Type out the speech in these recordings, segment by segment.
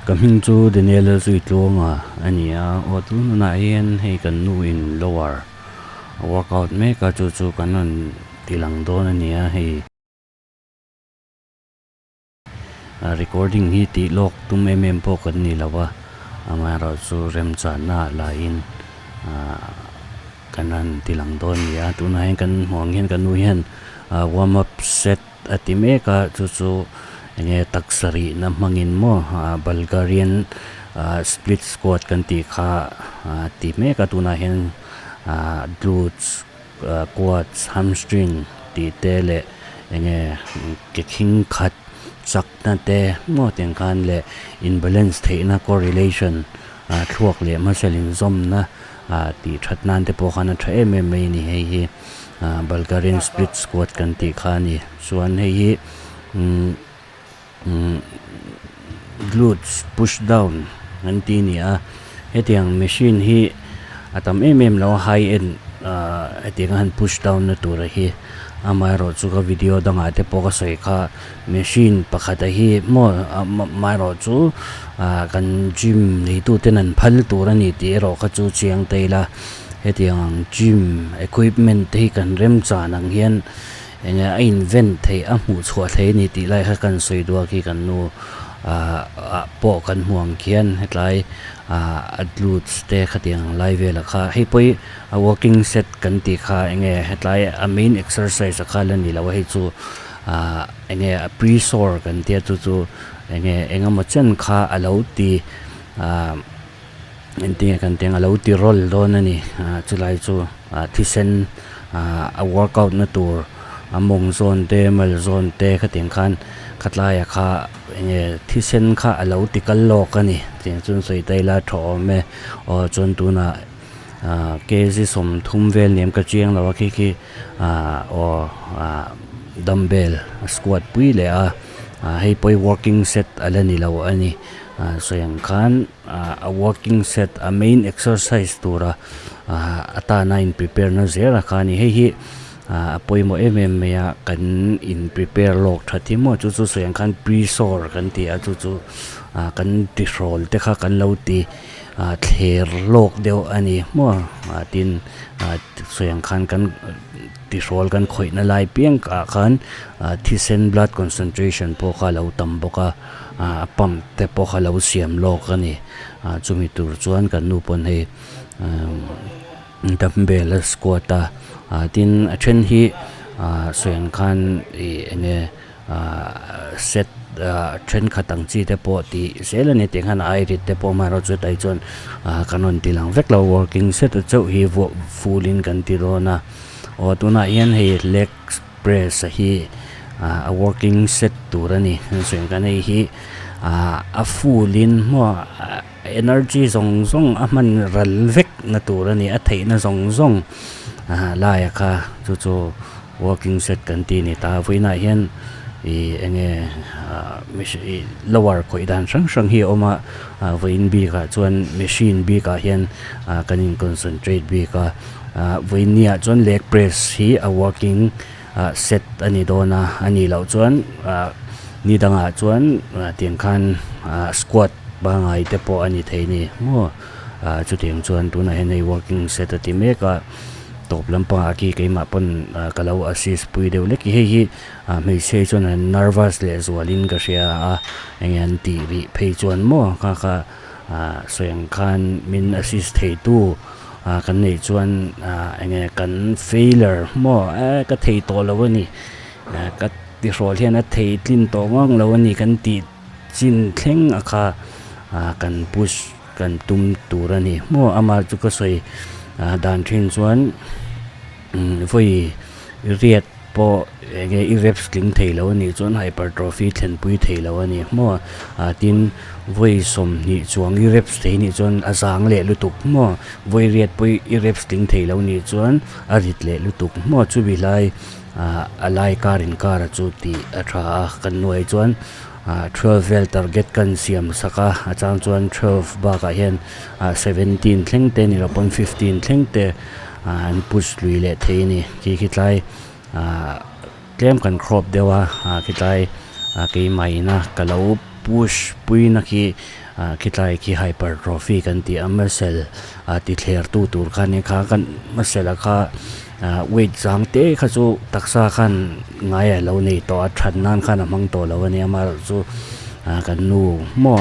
Ka hming chu Daniel Zuitluanga a ni a, aw tunah hian hei kan nu in lower a workout mek a chu chu kan rawn ti lang dawn a ni a hei. Recording hi tih lawk tum em em pawh kan ni lo a, amaherawhchu remchanna ah laiin kan rawn ti lang dawn a ni a, tunah hian kan hmuh ang hian kan nu hian warm up set a ti mek a, chu chu enge taksa rihna hmangin maw Bulgarian split squat kan tih kha a ti mek a, tunah hian glutes quads hamstring tih te leh enge ke khing khat chakna te maw tiang khan leh in balance theihna correlation thluak leh muscle inzawmna tih that nan te pawh khan a tha em em mai a ni hei hi. Bulgarian split squat kan tih kha a ni chuan hei hi umm glutes push down an ti a ni a hetiang machine hi a tam em em lo a high end ahh hetiang a han push down na tura hi amaherawh chu ka video dangah te pawh ka sawi kha machine pakhat a hi maw amaherawh chu ah kan gym neitu ten an phal tur a ni tih erawh kha chu chiang ta ila. Hetiang ang gym equipment te hi kan remchan ang hian enge a invent theih a hmuh chhuah thei a ni tih lai kha kan sawi duak hi kan nu ah ah pawh kan hmu ang khian hetlai ah a glutes te khatiang ang lai velah kha hei pawh hi a working set kan tih kha enge hetlai a main exercise a kha la ni lo a hei chu ah enge a pre sore kan tia chu chu enge engemaw chen kha a lo ti ah. Engtinge kan tih ang a lo ti rawl dawn a ni ah chulai chu ah thisen ah a workout na tur a mawng zawn te mal zawn te khatiang khan khatlai ah kha enge thisen kha a lo ti kal lawk a ni tiang chuan sawi ta ila tha awm e aw chuan tunah ah kg 30 vel ni awm ka chiang lo a khi khi ah aw ah dumbbell a squat pui leh a ah hei pawh hi working set a la ni lo a ni ah sawi ang khan. A working set a main exercise tura atana in prepare na zel a kha a ni hei hi a pawimawh em em mai a kan in prepare lawk that hi maw chu chu sawi ang khan pre sore kan ti a chu chu kan tihrawl te kha kan lo ti thler lawk deuh a ni maw tin sawi ang khan kan tihrawl kan khawih na lai piang ah khan thisen blood concentration pawh kha a lo tam bawk a. A pump te pawh kha lo siam lawk a ni ah chumi tur chuan kan nu pawn hei dumbbell a squat a ah tin a then hi ah sawi ang khan ih eng nge ah set ah thenkhat ang chi te pawh tih zel a ni tih khan ai rit te pawh amaherawh chu hetah hi chuan ah kan rawn ti lang vek lo working set a chauh hi vuah full in kan ti dawn a aw tunah hian hei leg press a hi a working set tur a ni chuan kan hei hi a full in maw energy zawng zawng a hman ral vek na tur a ni a theihna zawng zawng laia kha chu chu working set kan tih a ni ta vawiinah hian ih eng nge ih lower khawih dan hrang hrang hi a awm a vawiin bikah chuan machine bikah hian kan in concentrate bik a. Vawinia chuan leg press hi a working set a ni dawn a, a nih loh chuan ni dangah chuan tiang khan squat pangngai te pawh a ni thei a ni maw chutiang chuan tunah hian hei working set a ti mek a tawp lampangah khi keimah pawn ka lo assist pui deuh lek hei hi hmeichhia hi chuan an nervous leh zualin ka hria a enge an tih rih phei chuan maw kha kha sawi ang khan min assist thei tu. Kan neih chuan enge kan failure maw eh ka thei tawh lo a ni ka tihrawl hian a thei tlin tawh ngang lo a ni kan tih chin thleng a kha kan push kan tum tur a ni maw ama chu ka sawi dan thin chuan vawi riat pawh enge i reps tling thei lo a nih chuan hypertrophy thlenpui thei lo a ni maw ah tin vawi 20 chuang i reps thei nih chuan a zang leh lutuk maw vawi riat pawh i reps tling thei lo nih chuan a rit leh lutuk maw chumi lai ah a lai kar inkar a chu tih a tha a kan nuai chuan ah 12 vel target kan siam sak a a chang chuan 12 bakah hian ah 17 thleng te ni lo pawn 15 thleng te an push lui leh thei a ni khi khi tlai ah tlem kan crop deuh a ah khi tlai ah keimah ina ka lo push pui na khi Ah khitlai khi hypertrophy kan tih a muscle ah ti thler tu tur kha nia kha kan muscle a kha ah weight zang te kha chu taksa khan ngai a lo nei tawh a that nan khan a hmang tawh lo a nia amaherawhchu ah kan nu maw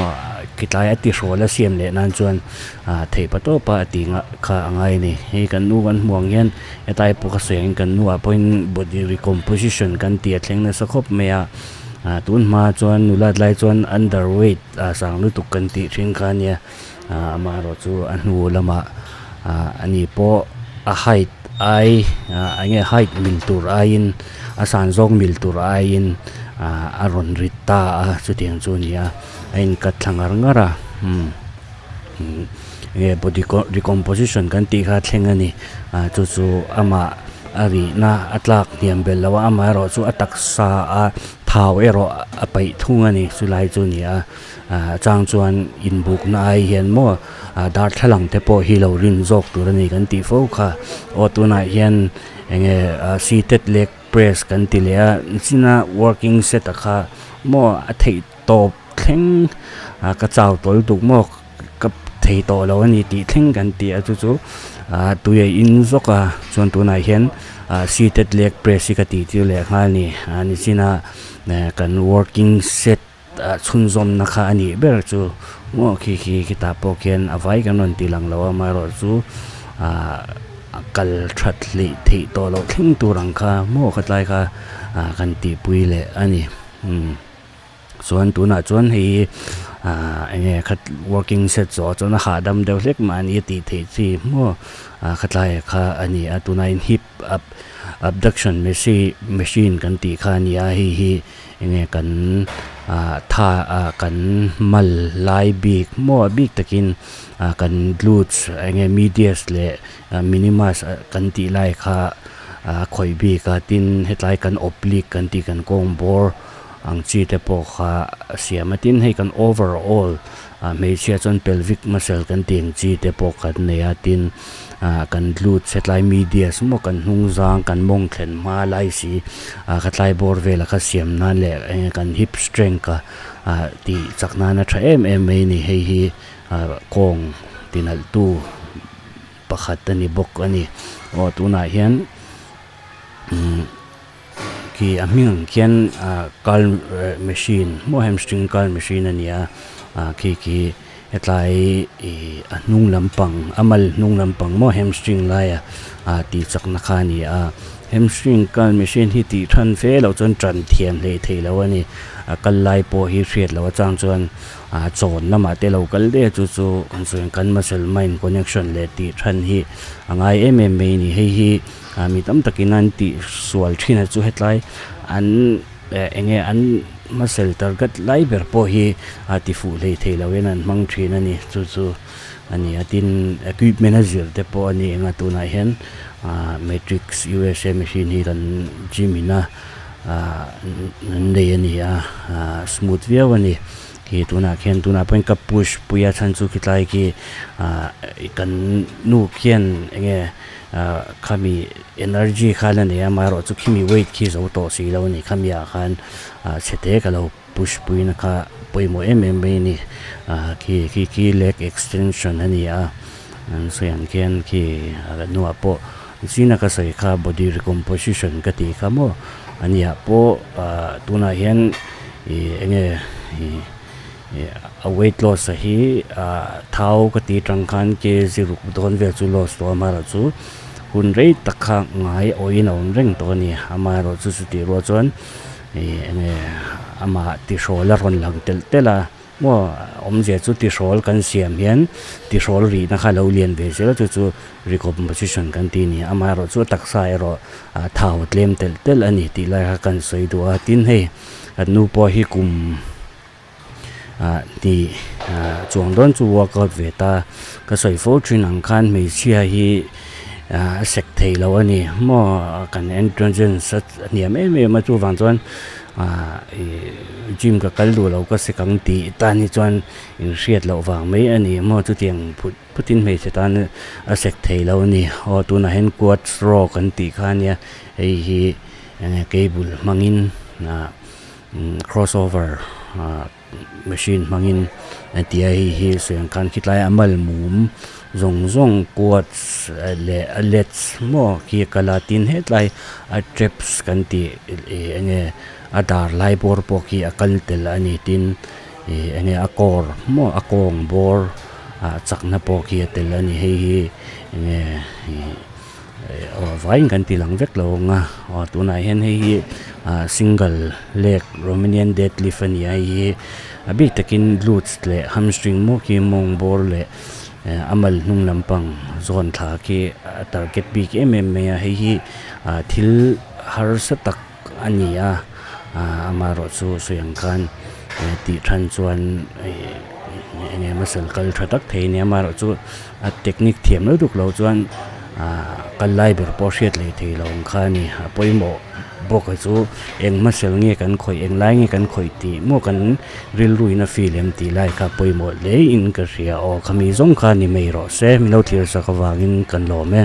khitlai a tihrawl a siam leh nan chuan ah theih pa tawp a tih ngah kha a ngai a ni hei kan nu kan hmuh ang hian hetlai pawh ka sawi ang kan nu ah pawhin body recomposition kan tih a thleng nasa khawp mai a ah tun hma chuan nulat lai chuan under weight ah sang lutuk kan tih thin kha a nia ah amaherawh chu a hnu lamah ah ani pawh a height ai ah eng nge height mil tur aiin a san zawk mil tur aiin ah a rawn rit ta a chutiang chu a ni a a inkat thla ngar ngar a umm. Nge body recomposition kan tih kha thleng a ni ah chu chu amah a rihna a tlak hniam belh lo a amaherawh chu a taksa a thau erawh a paih thung a ni chulai chu a ni a ah chang chuan inbukna ai hian maw ah darthlalang te pawh hi lo rin zawk tur a ni kan tih fo kha aw tunah hian eng nge ah seated leg press kan ti leh a nichina working set a kha maw a theih tawp thleng ah ka chau tawl duk maw ka thei tawh lo a ni tih thleng kan ti a chu chu ah tui a in zawk a chuan tunah hian ah seated leg press hi ka tih tir leh nghal a ni ah nichina eh kan working set ah chhunzawmna kha a nih ber chu maw khi khi khitah pawh khian a vai kan rawn ti lang lo a amaherawhchu ah a kal that hleih theih tawh loh thleng tur ang kha maw khatlai kha ah kan tihpui leh a ni umm. Chuan tunah chuan hei hi ah eng nge khat working set zawh ah chuan a hahdam deuh hlek mahni a tih theih chi maw ah khatlai ah kha a ni a tunah hian hip up abduction machine kan tih kha a ni a hei hi eng nge kan ah tha ah kan mal lai bik maw a bik takin ah kan glutes eng nge medius leh minimus kan tih lai kha a khawih bik a tin hetlai kan oblique kan tih kan kawng bawr. Ang chi te pawh kha a siam a tin hei kan overall ah hmeichhia chuan pelvic muscle kan tih ang chi te pawh kan nei a tin ah kan glutes hetlai medius maw kan hnung zang kan mawng thlen hma lai si ah khatlai bawr vela kha siam nan leh eng kan hip strength a ah tih chak nan a tha em em mai a ni hei hi ah kawng tinalh tu pakhat a ni bawk a ni aw tunah hian umm. Khi a hming ang khian ah curl machine maw hamstring curl machine a ni a ah khi khi hetlai ih a hnung lampang a mal hnung lampang maw hamstring laia ah tih chakna kha a ni a hamstring curl machine hi tih than fe loh chuan tan thiam hlei thei lo a ni a kal lai pawh hi hriat loh atang chuan ah chawn lamah te lo kal daih a chu chu kan sawi ang kan muscle mind connection leh tih than hi a ngai em em mai a ni hei hi. Ah mi tam takin an tih sual thin a chu hetlai an eh eng nge an hmasel target lai ber pawh hi a ti fuh hlei thei lo in an hmang thin a ni chu chu a ni a tin equipment a zir te pawh a ni eng a tunah hian ah matrix U_S_A machine hi kan gym in a ah an nei a ni a ah smooth viau a ni. Khi tunah khian tunah pawhin ka push pui a chhan chu khitlai khi ah kan nu khian eng nge ah khami energy kha la nei a amaherawh chu khimi weight khi zo tawh si lo a ni khami ah khan ah chhe te ka lo push pui na kha pawimawh em em mai a ni ah khi khi khi leg extension a ni a an sawi ang khian khi a hnuah pawh zina ka sawi kha body recomposition ka tih kha maw a ni ah pawh ah tunah hian. Ih eng nge ih ih a weight loss a hi ah thau ka tih atang khan kg ruk dawn vel chu loss tawh a amaherawh chu hun rei tak kha ngai awhin a awm reng tawh a ni amaherawh chu chutih rual chuan ih eng nge amah tihrawl a rawn lang telh telh a maw awmzia chu tihrawl kan siam hian tihrawl rihna kha a lo lian ve zel a chu chu recomposition kan tih a ni amaherawh chu a taksa erawh ah thau tlem telh telh a ni tih lai kha kan sawi duh a tin hei. Kan nu pawh hi kum ah hnih ah chuang dawn chu workout ve ta ka sawi fo thin ang khan hmeichhia hi ah a sek thei lo a ni maw kan androgens a hniam em em a chuvang chuan ah ih gym ka kal duh lo ka sek ang tih tan hi chuan inhriat loh vang mai a ni maw chutiang phut phutin hmeichhe tan a sek thei lo a ni aw tunah hian quads row kan tih kha a nia hei hi. Enge cable hmangin ah cross over ah machine hmangin a ti a hei hi sawi ang khan khitlai a mal mum zawng zawng quads leh a lats maw khi a kal a tin hetlai a traps kan tih ih eng nge a dar lai bawr pawh khi a kal tel a ni tin ih eng nge a core maw a kawng bawr ah chakna pawh khi a tel a ni hei hi eng nge ih aw vaiin kan ti lang vek lo ang a aw tunah hian hei hi ah single leg romanian deadlift a ni a hei hi a bik takin glutes leh hamstring maw khi mawng bawr leh a mal hnung lampang zawn thla khi a target bik em em mai a hei hi ah thil harsa tak a ni a ah amaherawhchu sawi ang khan tih than chuan ih eng nge muscle kal tha tak thei a ni amaherawhchu a technique thiam lo duk lo chuan ah kal lai ber pawh hriat leh thei lo ang kha a ni a pawimawh bawk a chu eng muscle nge kan khawih eng lai nge kan khawih tih maw kan rilru in a feel em tih lai kha pawimawh hle in ka hria aw khami zawng kha ni mai rawh se min lo thlir sak avangin kan lawm e.